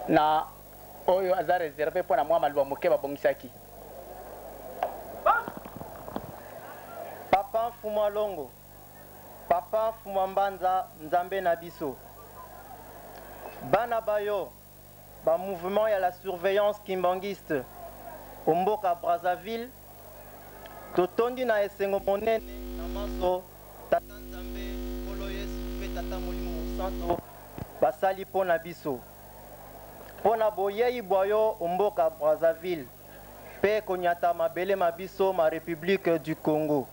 Na oyo aza reserve mpo na mwa maloba moke babongisaki. Papa Mfumu Longo, Papa Mfumu Mbanza, Nzambe na biso. Bana bayo, ba mouvement ya la surveillance kimbanguiste o mboka Brazzaville, totondi na esengo monene na manso Tata Nzambe, Nkolo Yesu mpe Tata Molimo Mosanto basali mpo na biso. Mpo na boyei bwa yo o mboka Brazzaville mpe konyata mabele ma biso ma Republique du Congo.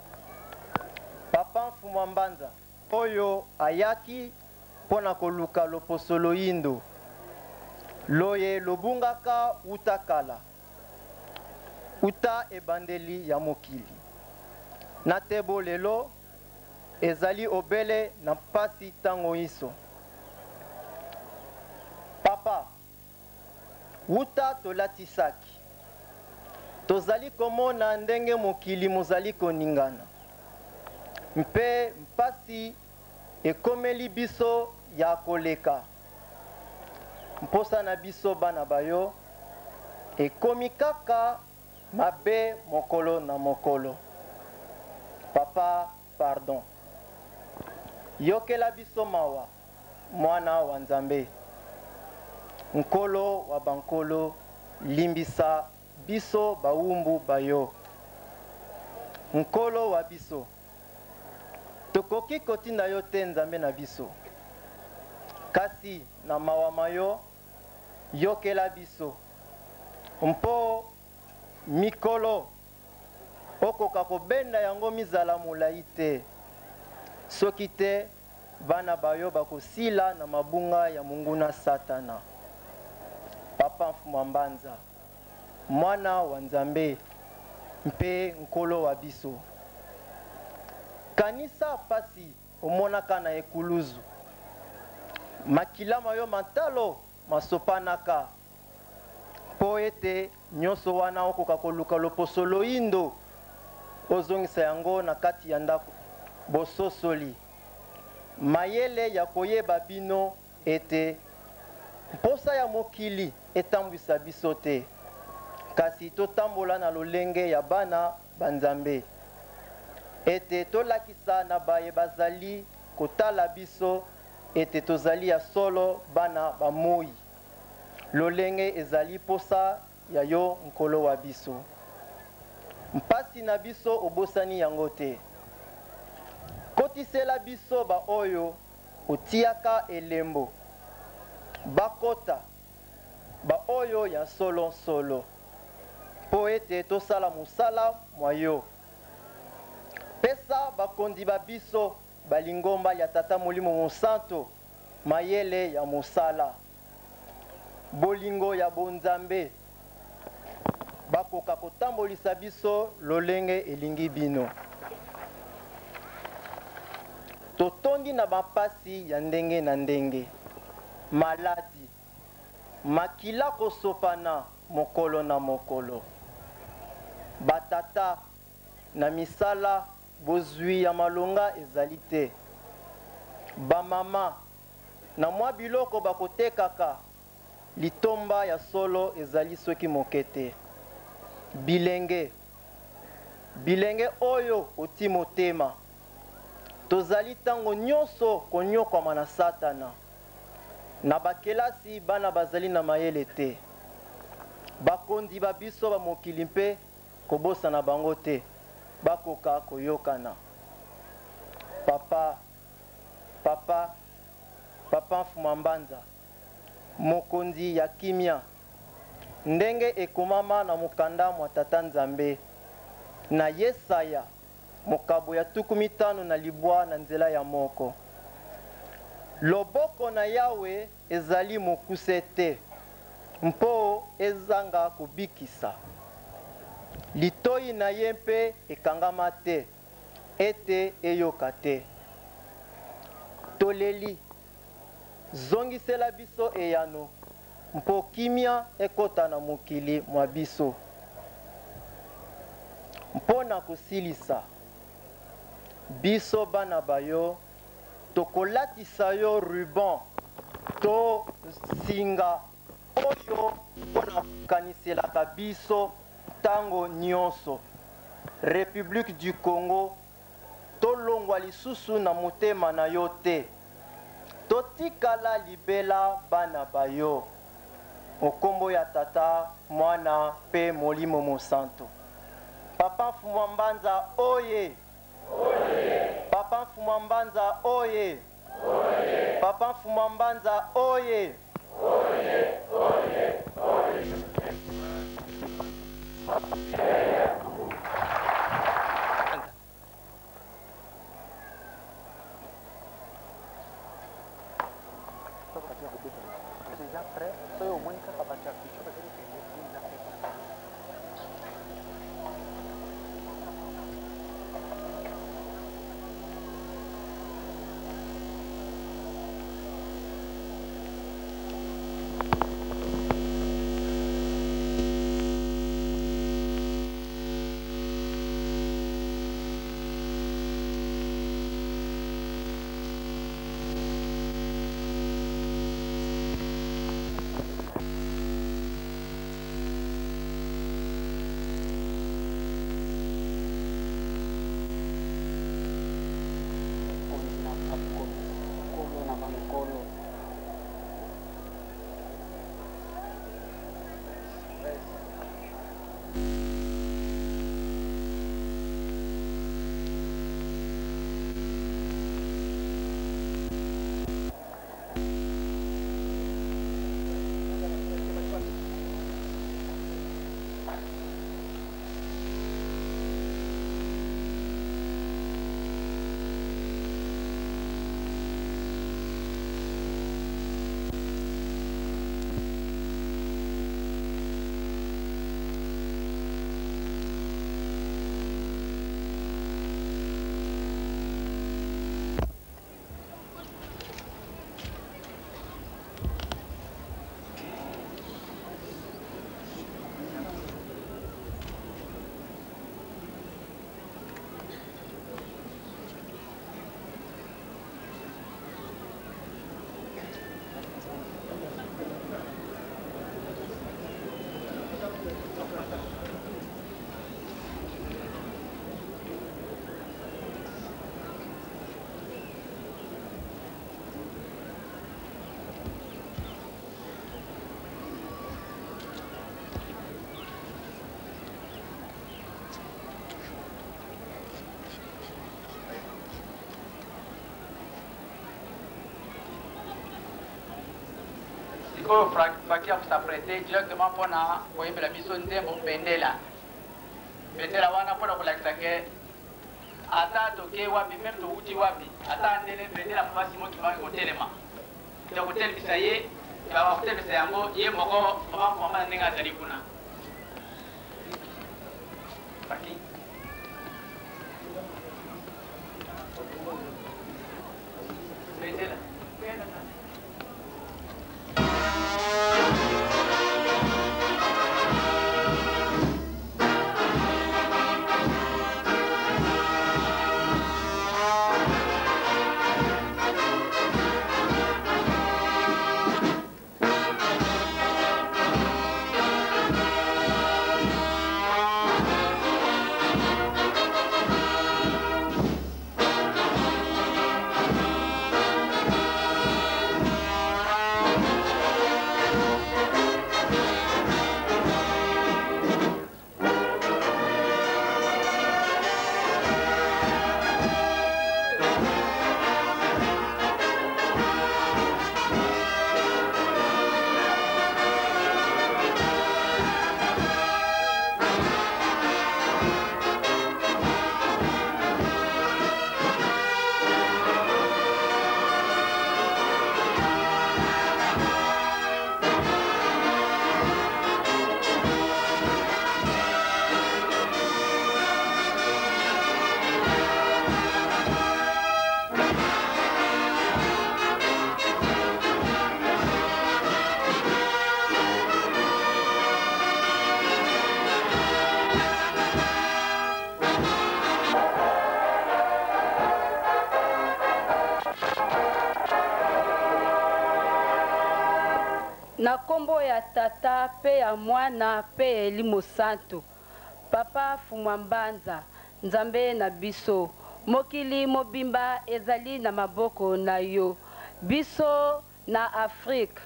Papa Mfumu Mbanza, oyo ayaki mpo na koluka loposo loyindo loye lobungaka uta kala, uta ebandeli ya mokili, na te bo lelo ezali obele na mpasi tango inso. Papa, wuta tolatisaki, tozali komona ndenge mokili mozali koningana, mpe mpasi ekomeli biso ya koleka. Mposa na biso bana ba yo ekomi kaka mabe mokolo na mokolo. Papa, pardon. Yokela biso mawa, mwana wa Nzambe. Nkolo wa bankolo, limbisa biso bawumbu ba yo. Nkolo wa biso, tokoki kotinda yo te Nzambe na biso, kasi na mawa ma yo, yokela biso, mpo mikolo okoka kobenda yango mizala molai te, soki te bana ba yo bakosila na mabunga ya monguna Satana. Papa Mfuma Mbanza, mwana wa Nzambe mpe Nkolo wa biso, kanisa pasi omonaka na ekuluzu, makila ma yo mantalo masopanaka mpo ete nyonso wana okoka koluka loposo loyindo ozongisa yango na kati ya ndako. Bososoli mayele ya koyeba bino ete mposa ya mokili etambwisa biso te, kasi totambola na lolenge ya bana ba Nzambe, ete tolakisa na baye bazali kotala biso ete tozali ya solo bana ba moi, lolenge ezali mposa ya yo Nkolo wa biso. Mpasi na biso obosani yango te. Kotisela biso baoyo otiyaka elembo, bakota, baoyo ya solo solo, mpo ete tosala mosala mwa yo. Pesa bakonzi ba biso ba lingomba lya Tata Molimo Mosanto mayele ya mosala, bolingo ya bonzambe, bakoka kotambolisa biso lolenge elingi bino. Totondi na bampasi ya ndenge na ndenge, maladi, makila kosopana mokolo na mokolo, batata na misala bozwi ya malonga ezali te, bamama na mwa biloko bakotekaka, litomba ya solo ezali soki moke te. Bilenge, bilenge oyo oti motema, tozali ntango nyonso konyokwama na Satana. Na bakelasi bana bazali na mayele te. Bakonzi ba biso ba mokili mpe kobosana bango te, bakoka koyokana. Papa, papa, papa Mfuma Mbanza, mokonzi ya kimia, ndenge ekomama na mokanda mwa Tata Nzambe, na Yesaya mokabo ya 59 na nzela ya 1. Loboko na Yawe ezali mokuse te mpo ezanga kobikisa, litoi na ye mpe ekangama te ete eyoka te. Toleli, zongisela biso eyano mpo kimia ekota na mokili mwa biso. Mpo na kosilisa, biso bana ba yo tokolatisa yo ruban to singa oyo mpo na kokaniselaka biso tango nionso Republique du Congo tolongwa lisusu na motema na yo te, totikala libela bana ba yo. O kombo ya Tata, Mwana pe Molimo Mosantu. Papa Mfumua Mbanza oye! Papa Mfumua Mbanza oye! Papa Mfumua Mbanza oye! Mokonzi na bakonzi, Nkolo na bankolo. Sikoyo Faki akosaprete directement mpona koyembela biso nzembo Bendela. Bendela wana mpona kolakisa ke ata toke wapi, meme towuti wapi, ata ndele bendela Papa Simon Kimbangu ekotelema. Ya kotelemisa ye, bakotelemisa yango ye moko Papa Mfwamba na ndenge azali kuna. Faki. Bendela. nkombo ya Tata mpe ya Mwana mpe ya Elimo Santu. Papa Fumwa Mbanza, Nzambe na biso, mokili mobimba ezali na maboko na yo. Biso na Afrique,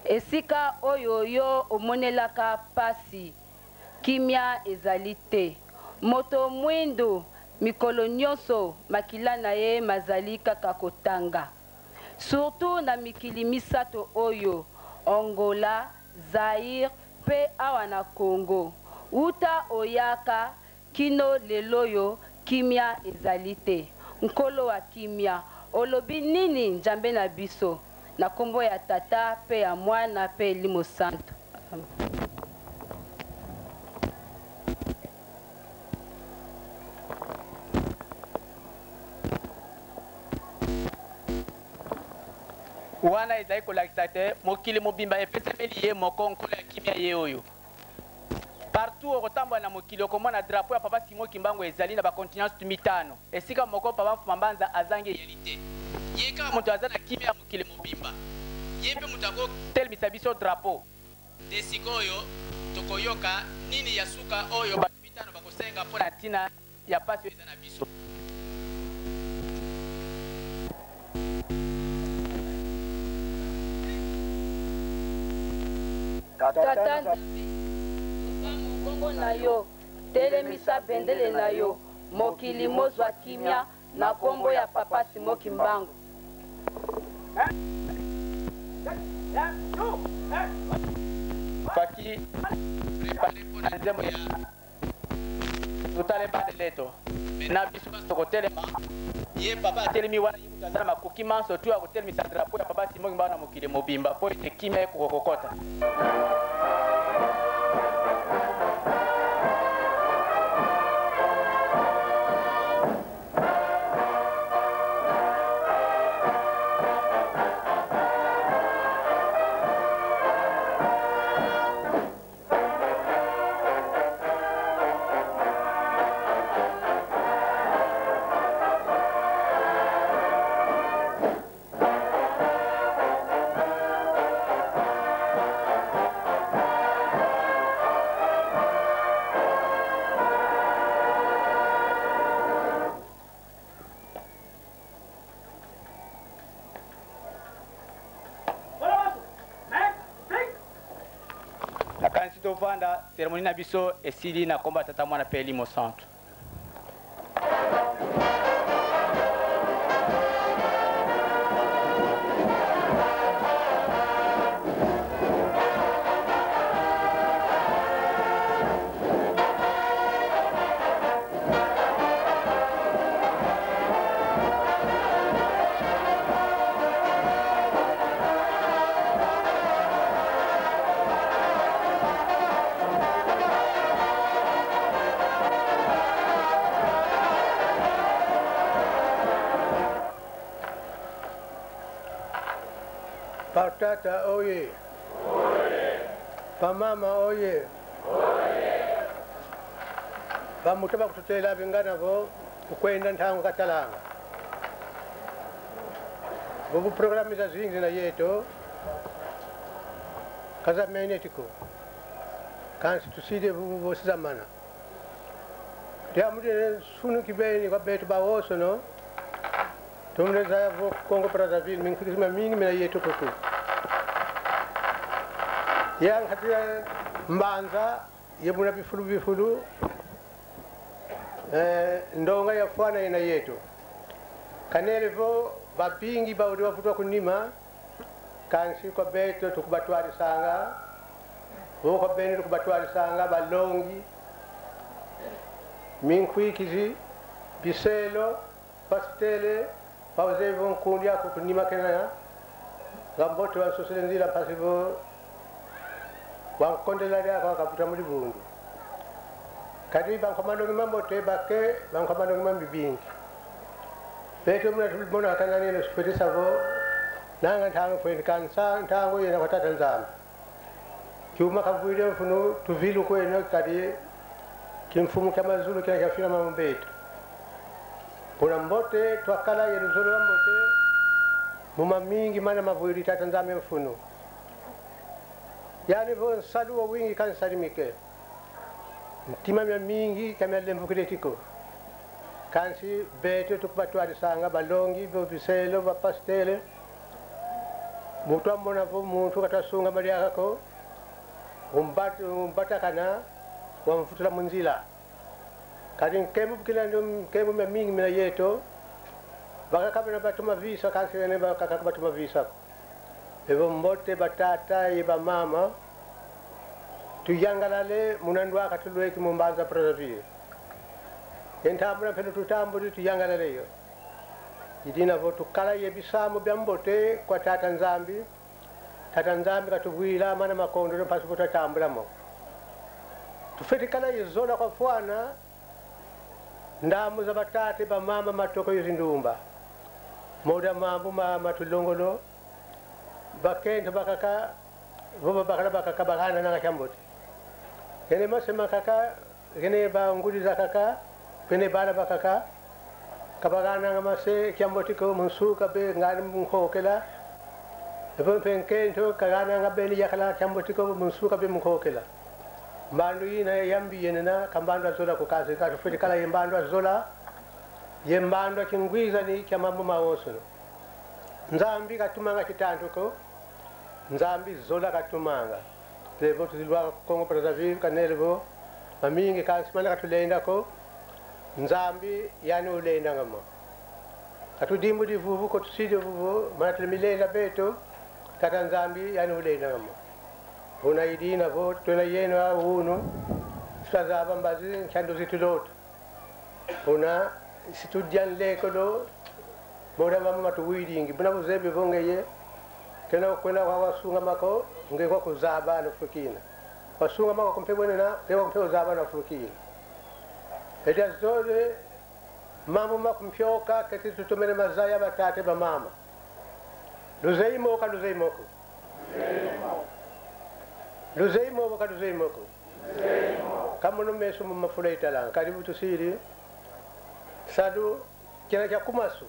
esika oyo yo omonelaka pasi, kimia ezali te. Moto mwindu mikolo nyonso makila na ye mazali kaka kotanga. Surtout na mikili misato oyo, Angola, Zaïre pe awa na Congo. Wuta oyaka kino lel'oyo kimia ezali te. Nkolo wa kimia, olobi nini Njambe na biso? Na kombo ya Tata pe ya Mwana pe Elimo Santu. Amen. Wana ezali kolakisa te mokili mobimba epesameli ye moko Nkolo ya kimia ye oyo. Partout okotambola na mokili okomona drapeau ya Papa Simon Kimbangu ezali na ba continents mitano. Esika moko Papa Mfuma Mbanza azangi eyali te. Ye kaka moto aza na kimia ya mokili mobimba. Ye mpe moto akotelemisa biso drapeau. Nde sikoyo tokoyoka nini ya suka oyo bato mitano bakosenga mpo na ntina ya pasi oyo eza na biso. Tata Nzambe, yoka mongongo na yo, telemisa bendele na yo, mokili mozwa kimia na kombo ya Papa Simon Kimbangu. Faki prepare mpo na nzembo ya totale bande leto na biso banso tokotelema ye papa atelemi wana ye moto aza na makoki manso tu ya kotelemisa drapeau ya papa Simon Kimbangu na mokili mobimba mpo ete kimia ekoka kokota. Nakanisi tovanda, cérémonie na biso esili na komba Tata, Mwana mpe Elimo Santu. Patata oye! Pamama oye! Bamuto bakututela bingana bo ukwenda ntango katalanga bubu programu za zingi na yeto kazamenetiko kansi tuside bubu bosizamana lyamutele sunu kibeni kwa betu bawosono tumleza vo Congo Brazzaville minkhikisima mingi mina yetu kuku yang hatia mbanza yebuna bifulu bifulu ndonga ya fwana ina yetu kanele vo babingi baudi bavutwa kunima kansi kwa beto tukubatwalisanga vo kwa beni tukubatwalisanga balongi minkhwikizi biselo pasitele bauzevo nkundi ako kunima kena ngambote wasosele nzila pasivo wankondela lyako akavuta muli bundu kati bankomalongi mambote bake bankomalongi mambi bingi beto muna tulibona kananino sifwetisavo nanga ntango fweni kansa ntango yena kwa tata Nzambi kyuma kavuile mfunu tuvilu kwene kati kimfumu kya mazulu kya kyafina mambeto puna mbote twakala yeruzolo wa mbote muma mingi mana mavuili tata Nzambi mfunu Yani vo nsalu wa wingi kansali mike. Ntima mya mingi kamya lemvukiletiko. Kansi beto tukubatwalisanga balongi bo biselo bapastele. Mutu amona vo muntu katasunga maliakako. Umbatakana wamfutula munzila. Kadi nkemu bukila ndo nkemu mya mingi mina yeto. Bakakabena batuma visa kansi ne bakaka batuma visa. Evo mbote batata ye ba mama tuyangalale munandwa katulweki mumbanza Brazzaville. Entambula pelo tutambuli tuyangalale yo. Idina vo tukala ye bisamo bya mbote kwa tata Nzambi. Tata Nzambi katubwila mana makondo mpasi kutatambulamo. Tufetikala yezola kwa fwana ndamu za batate ba mama matoko yizindumba. Moda mambu mama tulongolo bakento bakaka voba bakala bakaka bakana na kambote. Gene masema kaka gene ba nguli za kaka gene bala bakaka kabagana ngamase kyamboti ko munsuka be ngani mukhokela. Ebo penkento kagana ngabeli yakala kyamboti ko munsuka be mukhokela. Mbandu ina yambi yenena kambandu azola kukazi katufiti kala yembandu azola yembandu akingwiza ni kya mambo mawosono. Nzambi katumanga kitantuko Nzambi zola katumanga. Levo tuzilwa Congo Brazzaville kanelvo mamingi kasimana katulenda ko Nzambi yani ulenda ngamo. Katudimbu divuvu ko tuside vuvu mana tulimilenda beto tata Nzambi yani ulenda ngamo. Una idina vo tuna yeno uno sazaba mbazi nchando zitulot. Una situdian lekolo mora mama matuwidingi buna buzebe vongeye kena kwenda kwa wasunga mako ngekwa kuzaba no fukina. Wasunga mako kumpebwene na ngekwa kumpe zaba no fukina. Eta zole mambo makumpyoka kati tutumene mazaya batate ba mama. Luzeimo ka luzeimo ko. Luzeimo ka luzeimo ko. Kamono meso mu mafula itala karibu tusiri sadu kena kya kumasu.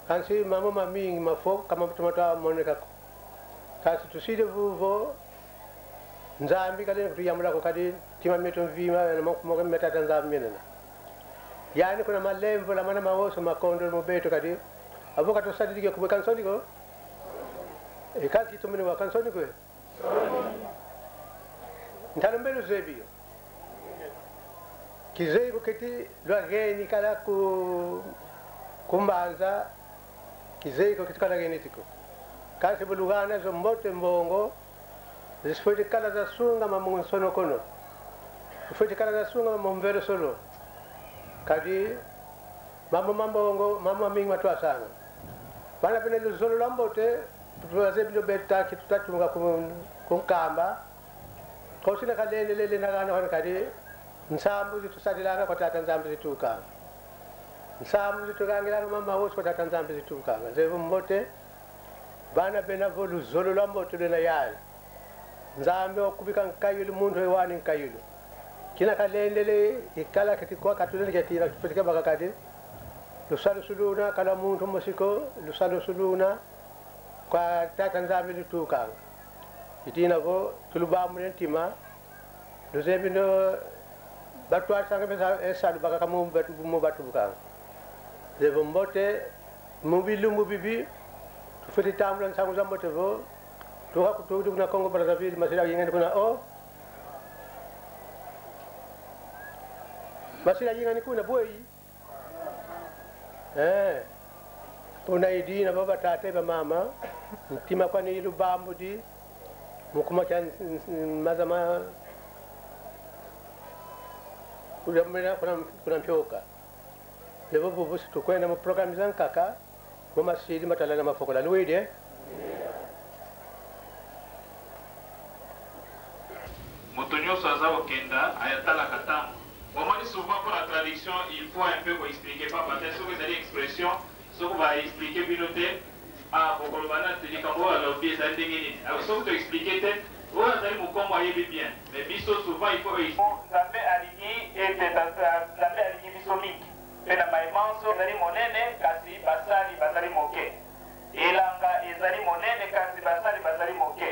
Kansi mama mamingi mafo kama tumata moneka ko. Kasi tusiri vuvo Nzambi kale kutuyamula ko kadi tima meto vima na moko metata Nzambi menena. Yani kuna malemvo la mana mawoso makondo mobeto kadi avoka tosadike kubwe kansoni ko. E kasi tumene wa kansoni ko. Ntalombelo zebio. Kizeibo keti lwageni kala ku kumbanza kizeiko keti kala genetiko. Kasi bulugana zo mbote mbongo zisifoti kala za sunga mamungu sono kono. Zifoti kala za sunga mamumvero solo. Kadi mambo mambongo mambo mingi matwasanga. Bana pene luzolo lambote tuwaze bilo beta kitutatunga kunkamba. Kosina kalele lele nagana kadi nsambu zitusadilanga kwa tata nzambi zitukanga. Nsambu zitukangilanga mama wosi kwa tata nzambi zitukanga. Zevu mbote bana bena vo luzolo lambote lena yali. Nzambi okubika nkayulu muntu ewani nkayulu. Kina kalendele ikala kitikwa katulele ketira kifutika bakakadi. Lusalo suluna kala muntu mosiko lusalo suluna kwa tata nzambi zitukanga. Itina vo tulubamu ntima luzebino batwasanga pesa esalu bakaka mu mu batubukanga. Zevo mbote mubilumbu bibi tufiti tambula nsangu za mbote vo tuka kutudu kuna Congo Brazzaville masira yingene kuna o masira yingene kuna boi una idina baba tate ba mama ntima kwa ni lubambu di mukuma kya mazama ulamira kuna mpyoka levo bubu tukwenda mu program zankaka mu masiri matala na mafokola luide. Moto nyonso aza kokenda ayatalaka ntango omoni souvent pour la traduction il faut un peu koexplike papa te soki ezali expression soki baexplike bino te bokoloba na likambo oyo alobi ezali ndenge nini soki toexplike te oyo azali mokongo ayebi bien mais biso souvent il faut Nzambe alingi ete Nzambe alingi biso mingi mpe na maimanso ezali monene kasi basali bazali moke elanga ezali monene kasi basali bazali moke.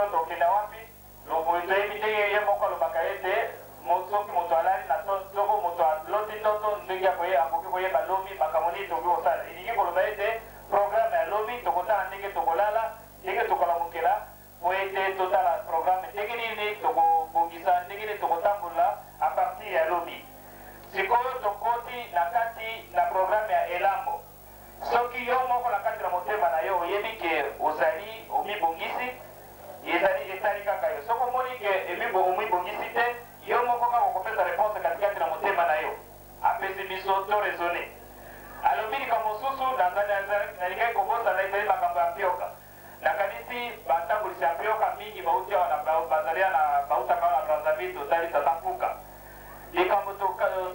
biso tokenda wapi? Loboye toyebi ndenge ye moko alobaka ete soki moto alali na soko moto aloti ndoto ndenge akoki koyeba lobi makambo nini tokoki kosala. Elingi koloba ete programme ya lobi tokotala ndenge tokolala, ndenge tokolamukela, po ete totala programme ndenge nini tokobongisa, ndenge nini tokotambola a partir ya lobi. Sikoyo tokoti na kati na programme ya elambo. Soki yo moko na kati na motema na yo oyebi ke ozali omibongisi, ezali etali kaka yo. Soki omoni ke omibongisi te, yo moko kaka okopesa reponse katikati na motema na yo. Apesi biso to raisonner. Alobi likambo mosusu nalingaki kobosana, ezali makambo ya mpioka. Nakanisi batambulisi ya mpioka mingi bauti awa na bazali na bautaka awa na Brazzaville, totali tata Mpuka. Likambo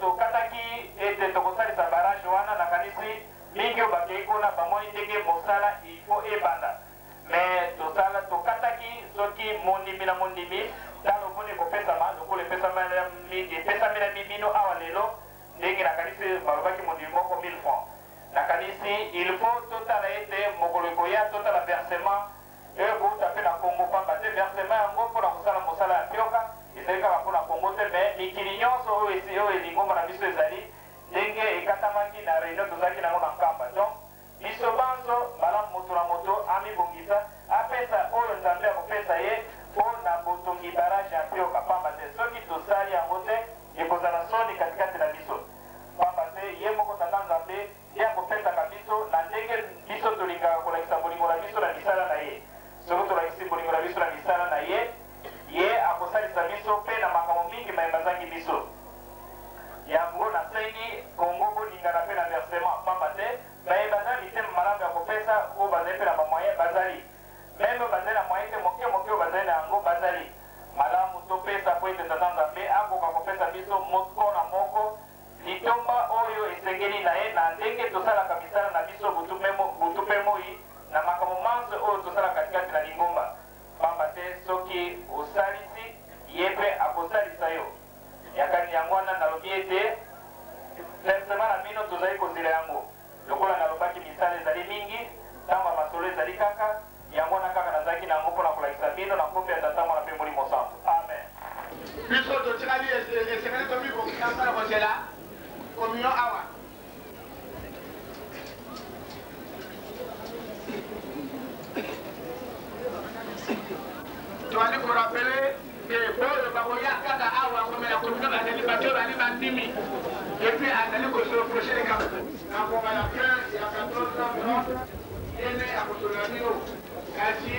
tokataki ete tokosalisa barrage wana, nakanisi mingi oyo bakei kuna bamoni ndenge mosala il faut ebanda. Mais tosala tokataki soki mondimi na mondimi talo mpona ekopesama lokola epesamela bino awa lelo, ndenge nakanisi balobaki mondimi moko 1000 francs. Nakanisi il faut totala ete mokolo ekoya totala versement oyo ekouta mpe na Congo, pamba te versement yango mpona kosala mosala ya mpioka ezali kaka mpona Congo te, mais mikili nyonso oyo elingomba na biso ezali ndenge ekatamaki na réunion tozalaki nango na Nkamba. Donc biso banso malamu moto na moto amibongisa apesa oyo Nzambe akopesa ye mpo na botongi barrage ya mpioka, pamba te soki tosali yango te ekozala soni katikati na biso, pamba te ye moko tata Nzambe nde akopesaka biso na ndenge biso tolingaka kolakisa bolingo na biso na misala na ye. Soki tolakisi bolingo na biso na misala na ye, ye akosalisa biso mpe na makambo mingi maye bazangi biso. Yango nasengi Kongo bolingana mpe na versement, pamba te baye bazali mitema malamu ya kopesa oyo bazali mpe na bamoyen bazali, meme bazali na moyen te, moke moke oyo bazali na yango bazali malamu topesa po ete tata Nzambe akoka kopesa biso moko na moko litomba oyo esengeli na ye na ndenge tosalaka misala na biso butu mpe moi na makambo manso oyo tosalaka katikati na lingomba, pamba te soki osalisi ye mpe akosalisa yo. Yakani yango wana nalobi ete versement na bino tozali kozela yango. Lokola nalobaki misala ezali mingi, ntango ya masolo ezali kaka yango wana kaka nazalaki na yango mpona kolakisa bino na nkombo ya Tata, Mwana mpe Molimo Santu. Amen. Biso totikali esengeli tomibongisa mpona kozela communion awa. Toali korapele ke oyo bakoya kaka awa komela communion bazali bato oyo bali bandimi, epuis azali kosereproche likambo na ngonga ya 15 ya 14h30 ye nde akosolola bino kasi.